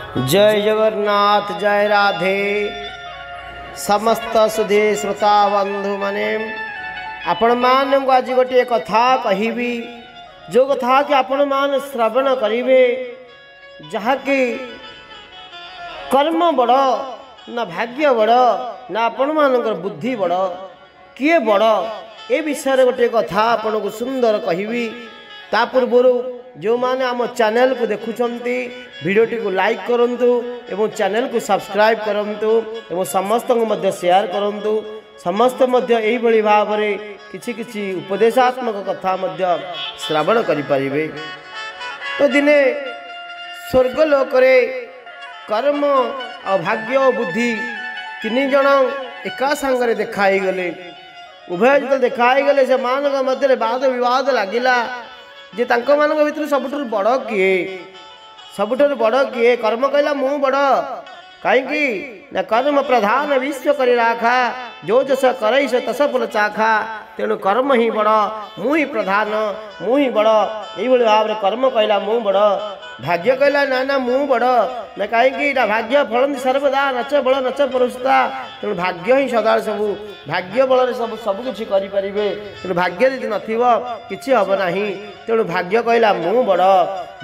ଜୟ ଜଗନ୍ନାଥ, ଜୟ ରାଧେ। ସମସ୍ତ ସୁଧୀ ଶ୍ରୋତା ବନ୍ଧୁମାନେ, ଆପଣମାନଙ୍କୁ ଆଜି ଗୋଟିଏ କଥା କହିବି, ଯେଉଁ କଥା କି ଆପଣମାନେ ଶ୍ରବଣ କରିବେ, ଯାହାକି କର୍ମ ବଡ଼ ନା ଭାଗ୍ୟ ବଡ଼ ନା ଆପଣମାନଙ୍କର ବୁଦ୍ଧି ବଡ଼, କିଏ ବଡ଼, ଏ ବିଷୟରେ ଗୋଟିଏ କଥା ଆପଣଙ୍କୁ ସୁନ୍ଦର କହିବି। ତା ପୂର୍ବରୁ ଯେଉଁମାନେ ଆମ ଚ୍ୟାନେଲକୁ ଦେଖୁଛନ୍ତି, ଭିଡ଼ିଓଟିକୁ ଲାଇକ୍ କରନ୍ତୁ ଏବଂ ଚ୍ୟାନେଲକୁ ସବସ୍କ୍ରାଇବ୍ କରନ୍ତୁ ଏବଂ ସମସ୍ତଙ୍କୁ ମଧ୍ୟ ସେୟାର କରନ୍ତୁ। ସମସ୍ତେ ମଧ୍ୟ ଏଇଭଳି ଭାବରେ କିଛି କିଛି ଉପଦେଶାତ୍ମକ କଥା ମଧ୍ୟ ଶ୍ରବଣ କରିପାରିବେ। ତ ଦିନେ ସ୍ୱର୍ଗଲୋକରେ କର୍ମ ଆଉ ଭାଗ୍ୟ ଓ ବୁଦ୍ଧି ତିନି ଜଣ ଏକା ସାଙ୍ଗରେ ଦେଖା ହେଇଗଲେ। ଉଭୟ ଯେତେବେଳେ ଦେଖା ହେଇଗଲେ, ସେମାନଙ୍କ ମଧ୍ୟରେ ବାଦ ବିବାଦ ଲାଗିଲା ଯେ ତାଙ୍କମାନଙ୍କ ଭିତରୁ ସବୁଠାରୁ ବଡ଼ କିଏ, ସବୁଠାରୁ ବଡ଼ କିଏ? କର୍ମ କହିଲା ମୁଁ ବଡ଼। କାହିଁକି ନା କର୍ମ ପ୍ରଧାନ ବିଶ୍ୱ କରି ରାଖା, ଯୋ ଯଶ କରଇ ସେ ତସ ଫୁଲ ଚାଖା। ତେଣୁ କର୍ମ ହିଁ ବଡ଼, ମୁଁ ହିଁ ପ୍ରଧାନ, ମୁଁ ହିଁ ବଡ଼। ଏଇଭଳି ଭାବରେ କର୍ମ କହିଲା ମୁଁ ବଡ଼। ଭାଗ୍ୟ କହିଲା ନା ନା, ମୁଁ ବଡ଼। ନା କାହିଁକି ନା ଭାଗ୍ୟ ଫଳନ୍ତି ସର୍ବଦା, ନଚ ବଳ ନଚ ପରୁଷତା। ତେଣୁ ଭାଗ୍ୟ ହିଁ ସଦାବେଳେ ସବୁ, ଭାଗ୍ୟ ବଳରେ ସବୁ ସବୁକିଛି କରିପାରିବେ। ତେଣୁ ଭାଗ୍ୟ ଯଦି ନଥିବ କିଛି ହେବ ନାହିଁ। ତେଣୁ ଭାଗ୍ୟ କହିଲା ମୁଁ ବଡ଼।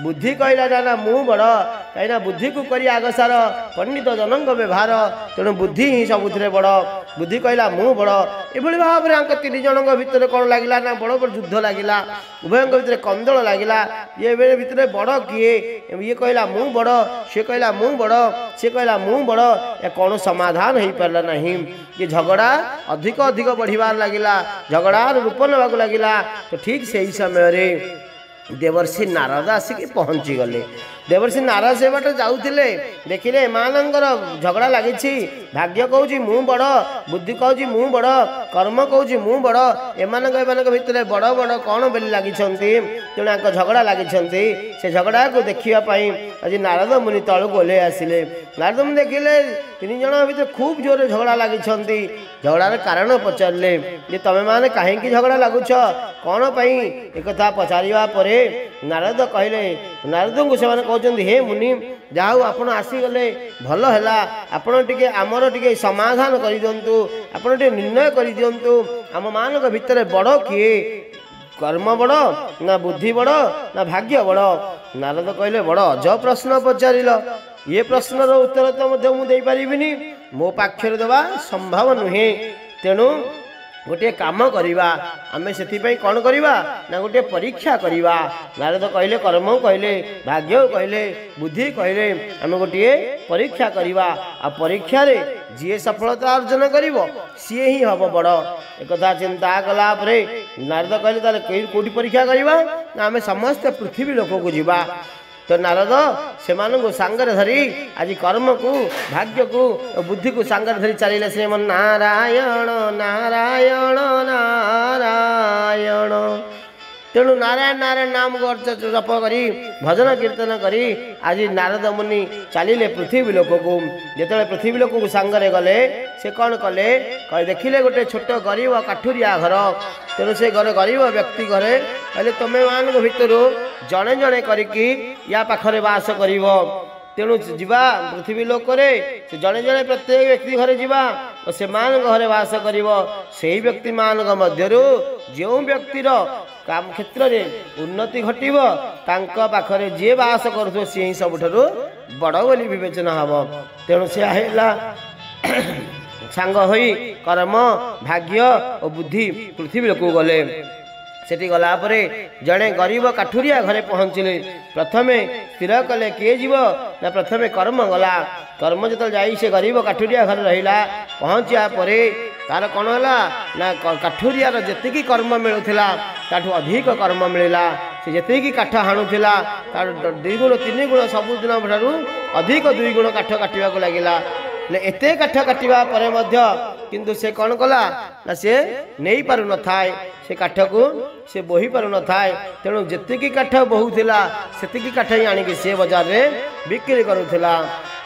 ବୁଦ୍ଧି କହିଲା ନା ନା, ମୁଁ ବଡ଼। କାହିଁକିନା ବୁଦ୍ଧିକୁ କରି ଆଗସାର, ପଣ୍ଡିତ ଜନଙ୍କ ବ୍ୟବହାର। ତେଣୁ ବୁଦ୍ଧି ହିଁ ସବୁଥିରେ ବଡ଼। ବୁଦ୍ଧି କହିଲା ମୁଁ ବଡ଼। ଏଭଳି ଭାବରେ ଆଙ୍କ ତିନି ଜଣଙ୍କ ଭିତରେ କ'ଣ ଲାଗିଲା ନା ବଡ଼ ବଡ଼ ଯୁଦ୍ଧ ଲାଗିଲା, ଉଭୟଙ୍କ ଭିତରେ କନ୍ଦଳ ଲାଗିଲା। ଇଏ ଭିତରେ ବଡ଼ କିଏ? ଇଏ କହିଲା ମୁଁ ବଡ଼, ସିଏ କହିଲା ମୁଁ ବଡ଼, ସିଏ କହିଲା ମୁଁ ବଡ଼। ଏ କ'ଣ ସମାଧାନ ହେଇପାରିଲା ନାହିଁ। ଇଏ ଝଗଡ଼ା ଅଧିକ ଅଧିକ ବଢ଼ିବାର ଲାଗିଲା, ଝଗଡ଼ାର ରୂପ ନେବାକୁ ଲାଗିଲା। ତ ଠିକ୍ ସେଇ ସମୟରେ ଦେବର୍ଷି ନାରଦ ଆସିକି ପହଞ୍ଚିଗଲେ। ଦେବର୍ଷି ନାରଦ ସେ ବାଟ ଯାଉଥିଲେ, ଦେଖିଲେ ଏମାନଙ୍କର ଝଗଡ଼ା ଲାଗିଛି। ଭାଗ୍ୟ କହୁଛି ମୁଁ ବଡ଼, ବୁଦ୍ଧି କହୁଛି ମୁଁ ବଡ଼, କର୍ମ କହୁଛି ମୁଁ ବଡ଼। ଏମାନଙ୍କ ଭିତରେ ବଡ଼ ବଡ଼ କ'ଣ ବୋଲି ଲାଗିଛନ୍ତି। ତେଣୁ ଆଙ୍କ ଝଗଡ଼ା ଲାଗିଛନ୍ତି। ସେ ଝଗଡ଼ାକୁ ଦେଖିବା ପାଇଁ ଆଜି ନାରଦ ମୁନି ତଳକୁ ଓହ୍ଲେଇ ଆସିଲେ। ନାରଦ ମୁନି ଦେଖିଲେ ତିନି ଜଣ ଭିତରେ ଖୁବ୍ ଜୋରରେ ଝଗଡ଼ା ଲାଗିଛନ୍ତି। ଝଗଡ଼ାର କାରଣ ପଚାରିଲେ ଯେ ତମେମାନେ କାହିଁକି ଝଗଡ଼ା ଲାଗୁଛ, କ'ଣ ପାଇଁ? ଏକଥା ପଚାରିବା ପରେ ନାରଦ କହିଲେ, ନାରଦଙ୍କୁ ସେମାନେ କହୁଛନ୍ତି, ହେ ମୁନି, ଯାହା ହଉ ଆପଣ ଆସିଗଲେ, ଭଲ ହେଲା। ଆପଣ ଟିକେ ଆମର ଟିକେ ସମାଧାନ କରିଦିଅନ୍ତୁ, ଆପଣ ଟିକେ ନିର୍ଣ୍ଣୟ କରିଦିଅନ୍ତୁ, ଆମମାନଙ୍କ ଭିତରେ ବଡ଼ କିଏ? କର୍ମ ବଡ଼ ନା ବୁଦ୍ଧି ବଡ଼ ନା ଭାଗ୍ୟ ବଡ଼? ନାରଦ କହିଲେ, ବଡ଼ ଅଜବ ପ୍ରଶ୍ନ ପଚାରିଲ। ଇଏ ପ୍ରଶ୍ନର ଉତ୍ତର ତ ମଧ୍ୟ ମୁଁ ଦେଇପାରିବିନି, ମୋ ପାଖରେ ଦେବା ସମ୍ଭବ ନୁହେଁ। ତେଣୁ ଗୋଟିଏ କାମ କରିବା, ଆମେ ସେଥିପାଇଁ କ'ଣ କରିବା ନା ଗୋଟିଏ ପରୀକ୍ଷା କରିବା। ନାରଦ କହିଲେ, କର୍ମ କହିଲେ, ଭାଗ୍ୟ କହିଲେ, ବୁଦ୍ଧି କହିଲେ, ଆମେ ଗୋଟିଏ ପରୀକ୍ଷା କରିବା, ଆଉ ପରୀକ୍ଷାରେ ଯିଏ ସଫଳତା ଅର୍ଜନ କରିବ ସିଏ ହିଁ ହେବ ବଡ଼। ଏକଥା ଚିନ୍ତା କଲା ପରେ ନାରଦ କହିଲେ, ତାହେଲେ କେଉଁଠି ପରୀକ୍ଷା କରିବା? ନା ଆମେ ସମସ୍ତେ ପୃଥିବୀ ଲୋକକୁ ଯିବା। ତ ନାରଦ ସେମାନଙ୍କୁ ସାଙ୍ଗରେ ଧରି ଆଜି କର୍ମକୁ, ଭାଗ୍ୟକୁ, ବୁଦ୍ଧିକୁ ସାଙ୍ଗରେ ଧରି ଚାଲିଲେ। ଶ୍ରୀମନ ନାରାୟଣ ନାରାୟଣ ନାରାୟଣ। ତେଣୁ ନାରାୟଣ ନାରାୟଣ ନାମକୁ ଜପ କରି, ଭଜନ କୀର୍ତ୍ତନ କରି ଆଜି ନାରଦ ମୁନି ଚାଲିଲେ ପୃଥିବୀ ଲୋକକୁ। ଯେତେବେଳେ ପୃଥିବୀ ଲୋକକୁ ସାଙ୍ଗରେ ଗଲେ, ସେ କ'ଣ କଲେ? ଦେଖିଲେ ଗୋଟେ ଛୋଟ ଗରିବ କାଠୁରିଆ ଘର। ତେଣୁ ସେ ଘରେ ଗରିବ ବ୍ୟକ୍ତି ଘରେ କହିଲେ, ତୁମେମାନଙ୍କ ଭିତରୁ ଜଣେ ଜଣେ କରିକି ୟା ପାଖରେ ବାସ କରିବ। ତେଣୁ ଯିବା ପୃଥିବୀ ଲୋକରେ, ସେ ଜଣେ ଜଣେ ପ୍ରତ୍ୟେକ ବ୍ୟକ୍ତି ଘରେ ଯିବା ଓ ସେମାନଙ୍କ ଘରେ ବାସ କରିବ। ସେଇ ବ୍ୟକ୍ତିମାନଙ୍କ ମଧ୍ୟରୁ ଯେଉଁ ବ୍ୟକ୍ତିର କାମ କ୍ଷେତ୍ରରେ ଉନ୍ନତି ଘଟିବ, ତାଙ୍କ ପାଖରେ ଯିଏ ବାସ କରୁଥିବ ସିଏ ହିଁ ସବୁଠାରୁ ବଡ଼ ବୋଲି ବିବେଚନା ହେବ। ତେଣୁ ସେ ହେଲା ସାଙ୍ଗ ହୋଇ କର୍ମ, ଭାଗ୍ୟ ଓ ବୁଦ୍ଧି ପୃଥିବୀ ଲୋକକୁ ଗଲେ। ସେଠି ଗଲା ପରେ ଜଣେ ଗରିବ କାଠୁରିଆ ଘରେ ପହଞ୍ଚିଲେ। ପ୍ରଥମେ ସ୍ଥିର କଲେ କିଏ ଯିବ ନା ପ୍ରଥମେ କର୍ମ ଗଲା। କର୍ମ ଯେତେବେଳେ ଯାଇ ସେ ଗରିବ କାଠୁରିଆ ଘରେ ରହିଲା, ପହଞ୍ଚିବା ପରେ ତାର କ'ଣ ହେଲା ନା କାଠୁରିଆର ଯେତିକି କର୍ମ ମିଳୁଥିଲା ତାଠୁ ଅଧିକ କର୍ମ ମିଳିଲା। ସେ ଯେତିକି କାଠ ହାଣୁଥିଲା ତାଠୁ 2 ଗୁଣ 3 ଗୁଣ, ସବୁଦିନ ଠାରୁ ଅଧିକ 2 ଗୁଣ କାଠ କାଟିବାକୁ ଲାଗିଲା। ହେଲେ ଏତେ କାଠ କାଟିବା ପରେ ମଧ୍ୟ କିନ୍ତୁ ସେ କ'ଣ କଲା ନା ସେ ନେଇପାରୁନଥାଏ, ସେ କାଠକୁ ସେ ବୋହି ପାରୁନଥାଏ। ତେଣୁ ଯେତିକି କାଠ ବୋହୁଥିଲା ସେତିକି କାଠ ହିଁ ଆଣିକି ସେ ବଜାରରେ ବିକ୍ରି କରୁଥିଲା।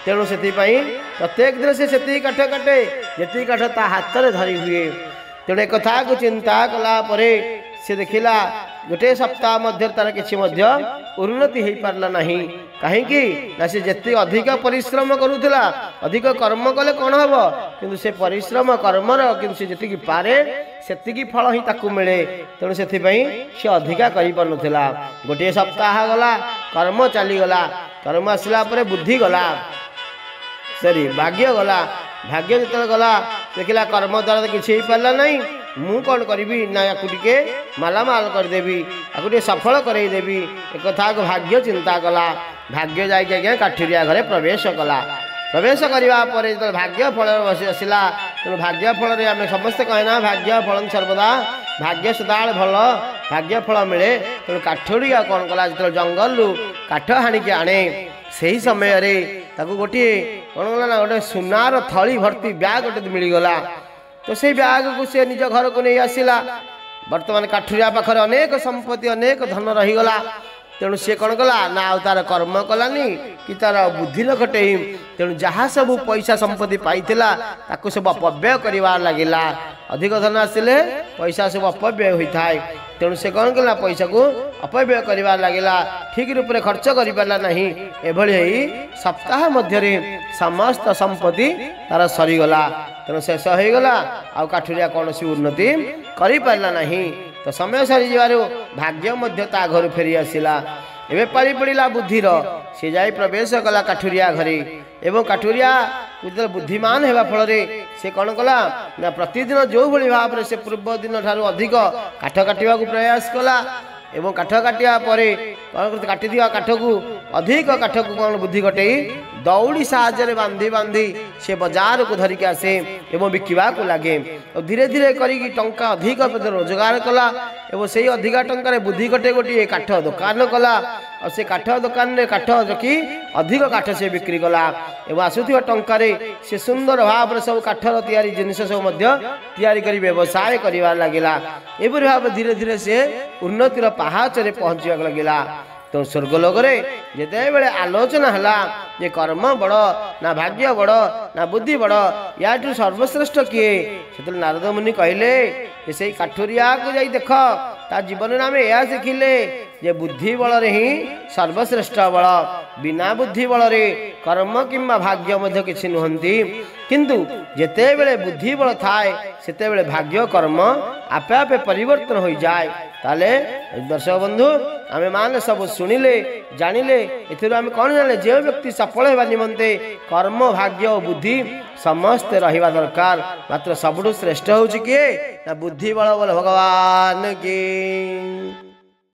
ତେଣୁ ସେଥିପାଇଁ ପ୍ରତ୍ୟେକ ଦିନ ସେ ସେତିକି କାଠ କାଟେ ଯେତିକି କାଠ ତା ହାତରେ ଧରି ହୁଏ। ତେଣୁ ଏକଥାକୁ ଚିନ୍ତା କଲା ପରେ ସେ ଦେଖିଲା ଗୋଟିଏ ସପ୍ତାହ ମଧ୍ୟରେ ତାର କିଛି ମଧ୍ୟ ଉନ୍ନତି ହେଇପାରିଲା ନାହିଁ। କାହିଁକି ନା ସେ ଯେତେ ଅଧିକ ପରିଶ୍ରମ କରୁଥିଲା, ଅଧିକ କର୍ମ କଲେ କ'ଣ ହେବ, କିନ୍ତୁ ସେ ପରିଶ୍ରମ କର୍ମର କିନ୍ତୁ ସେ ଯେତିକି ପାରେ ସେତିକି ଫଳ ହିଁ ତାକୁ ମିଳେ। ତେଣୁ ସେଥିପାଇଁ ସେ ଅଧିକା କରିପାରୁନଥିଲା। ଗୋଟିଏ ସପ୍ତାହ ଗଲା, କର୍ମ ଚାଲିଗଲା। କର୍ମ ଆସିଲା ପରେ ବୁଦ୍ଧି ଗଲା, ସରି ଭାଗ୍ୟ ଗଲା। ଭାଗ୍ୟ ଯେତେବେଳେ ଗଲା, ଦେଖିଲା କର୍ମ ଦ୍ୱାରା ତ କିଛି ହେଇପାରିଲା ନାହିଁ, ମୁଁ କ'ଣ କରିବି ନା ୟାକୁ ଟିକେ ମାଲାମାଲ କରିଦେବି, ୟାକୁ ଟିକେ ସଫଳ କରେଇଦେବି। ଏକଥାକୁ ଭାଗ୍ୟ ଚିନ୍ତା କଲା। ଭାଗ୍ୟ ଯାଇକି ଆଜ୍ଞା କାଠୁରିଆ ଘରେ ପ୍ରବେଶ କଲା। ପ୍ରବେଶ କରିବା ପରେ ଯେତେବେଳେ ଭାଗ୍ୟ ଫଳରେ ବସି ଆସିଲା, ତେଣୁ ଭାଗ୍ୟ ଫଳରେ ଆମେ ସମସ୍ତେ କହେ ନା ଭାଗ୍ୟ ଫଳ ସର୍ବଦା, ଭାଗ୍ୟ ସଦାବେଳେ ଭଲ, ଭାଗ୍ୟ ଫଳ ମିଳେ। ତେଣୁ କାଠୁରିଆ କ'ଣ କଲା, ଯେତେବେଳେ ଜଙ୍ଗଲରୁ କାଠ ହାଣିକି ଆଣେ, ସେହି ସମୟରେ ତାକୁ ଗୋଟିଏ କ'ଣ କଲା ନା ଗୋଟେ ସୁନାର ଥଳି ଭର୍ତ୍ତି ବ୍ୟାଗ୍ ଗୋଟେ ମିଳିଗଲା। ତ ସେଇ ବ୍ୟାଗକୁ ସେ ନିଜ ଘରକୁ ନେଇ ଆସିଲା। ବର୍ତ୍ତମାନ କାଠୁରିଆ ପାଖରେ ଅନେକ ସମ୍ପତ୍ତି, ଅନେକ ଧନ ରହିଗଲା। ତେଣୁ ସିଏ କ'ଣ କଲା ନା ଆଉ ତାର କର୍ମ କଲାନି କି ତାର ବୁଦ୍ଧି ନ ଖଟେଇ, ତେଣୁ ଯାହା ସବୁ ପଇସା ସମ୍ପତ୍ତି ପାଇଥିଲା ତାକୁ ସବୁ ଅପବ୍ୟୟ କରିବା ଲାଗିଲା। ଅଧିକ ଧନ ଆସିଲେ ପଇସା ସବୁ ଅପବ୍ୟୟ ହୋଇଥାଏ। ତେଣୁ ସେ କ'ଣ କଲା, ପଇସାକୁ ଅପବ୍ୟୟ କରିବା ଲାଗିଲା, ଠିକ୍ ରୂପରେ ଖର୍ଚ୍ଚ କରିପାରିଲା ନାହିଁ। ଏଭଳି ହେଇ ସପ୍ତାହ ମଧ୍ୟରେ ସମସ୍ତ ସମ୍ପତ୍ତି ତାର ସରିଗଲା। ତେଣୁ ଶେଷ ହୋଇଗଲା, ଆଉ କାଠୁରିଆ କୌଣସି ଉନ୍ନତି କରିପାରିଲା ନାହିଁ। ତ ସମୟ ସରିଯିବାରୁ ଭାଗ୍ୟ ମଧ୍ୟ ତା ଘରୁ ଫେରି ଆସିଲା। ଏବେ ପାଳି ପଡ଼ିଲା ବୁଦ୍ଧିର। ସେ ଯାଇ ପ୍ରବେଶ କଲା କାଠୁରିଆ ଘରେ, ଏବଂ କାଠୁରିଆ ଯେତେବେଳେ ବୁଦ୍ଧିମାନ ହେବା ଫଳରେ ସେ କ'ଣ କଲା ନା ପ୍ରତିଦିନ ଯେଉଁଭଳି ଭାବରେ ସେ ପୂର୍ବ ଦିନ ଠାରୁ ଅଧିକ କାଠ କାଟିବାକୁ ପ୍ରୟାସ କଲା। ଏବଂ କାଠ କାଟିବା ପରେ କ'ଣ କାଟିଥିବା କାଠକୁ, ଅଧିକ କାଠକୁ କ'ଣ ବୁଦ୍ଧି କଟେଇ ଦଉଡ଼ି ସାହାଯ୍ୟରେ ବାନ୍ଧି ବାନ୍ଧି ସେ ବଜାରକୁ ଧରିକି ଆସେ ଏବଂ ବିକିବାକୁ ଲାଗେ। ଆଉ ଧୀରେ ଧୀରେ କରିକି ଟଙ୍କା ଅଧିକ ରୋଜଗାର କଲା, ଏବଂ ସେଇ ଅଧିକା ଟଙ୍କାରେ ବୁଦ୍ଧି କଟେଇ ଗୋଟିଏ କାଠ ଦୋକାନ କଲା। ଆଉ ସେ କାଠ ଦୋକାନରେ କାଠ ରଖି ଅଧିକ କାଠ ସେ ବିକ୍ରି କଲା, ଏବଂ ଆସୁଥିବା ଟଙ୍କାରେ ସେ ସୁନ୍ଦର ଭାବରେ ସବୁ କାଠର ତିଆରି ଜିନିଷ ସବୁ ମଧ୍ୟ ତିଆରି କରି ବ୍ୟବସାୟ କରିବା ଲାଗିଲା। ଏପରି ଭାବରେ ଧୀରେ ଧୀରେ ସେ ଉନ୍ନତିର ପାହାଚରେ ପହଞ୍ଚିବାକୁ ଲାଗିଲା। ତେଣୁ ସ୍ୱର୍ଗଲୋକରେ ଯେତେବେଳେ ଆଲୋଚନା ହେଲା ଯେ କର୍ମ ବଡ଼ ନା ଭାଗ୍ୟ ବଡ଼ ନା ବୁଦ୍ଧି ବଡ଼, ୟାଠୁ ସର୍ବଶ୍ରେଷ୍ଠ କିଏ, ସେତେବେଳେ ନାରଦ ମୁନି କହିଲେ ଯେ ସେଇ କାଠୁରିଆକୁ ଯାଇ ଦେଖ, ତା ଜୀବନରେ ଆମେ ଏହା ଶିଖିଲେ ଯେ ବୁଦ୍ଧି ବଳରେ ହିଁ ସର୍ବଶ୍ରେଷ୍ଠ ବଳ। ବିନା ବୁଦ୍ଧି ବଳରେ କର୍ମ କିମ୍ବା ଭାଗ୍ୟ ମଧ୍ୟ କିଛି ନୁହନ୍ତି, କିନ୍ତୁ ଯେତେବେଳେ ବୁଦ୍ଧି ବଳ ଥାଏ ସେତେବେଳେ ଭାଗ୍ୟ କର୍ମ ଆପେ ଆପେ ପରିବର୍ତ୍ତନ ହୋଇଯାଏ। ତାହେଲେ ଦର୍ଶକ ବନ୍ଧୁ, ଆମେମାନେ ସବୁ ଶୁଣିଲେ, ଜାଣିଲେ, ଏଥିରୁ ଆମେ କ'ଣ ଜାଣିଲେ? ଯେଉଁ ବ୍ୟକ୍ତି ସଫଳ ହେବା ନିମନ୍ତେ କର୍ମ, ଭାଗ୍ୟ ଓ ବୁଦ୍ଧି ସମସ୍ତେ ରହିବା ଦରକାର। ମାତ୍ର ସବୁଠୁ ଶ୍ରେଷ୍ଠ ହେଉଛି କିଏ ନା ବୁଦ୍ଧି ବଳ। ବୋଲ ଭଗବାନ କି।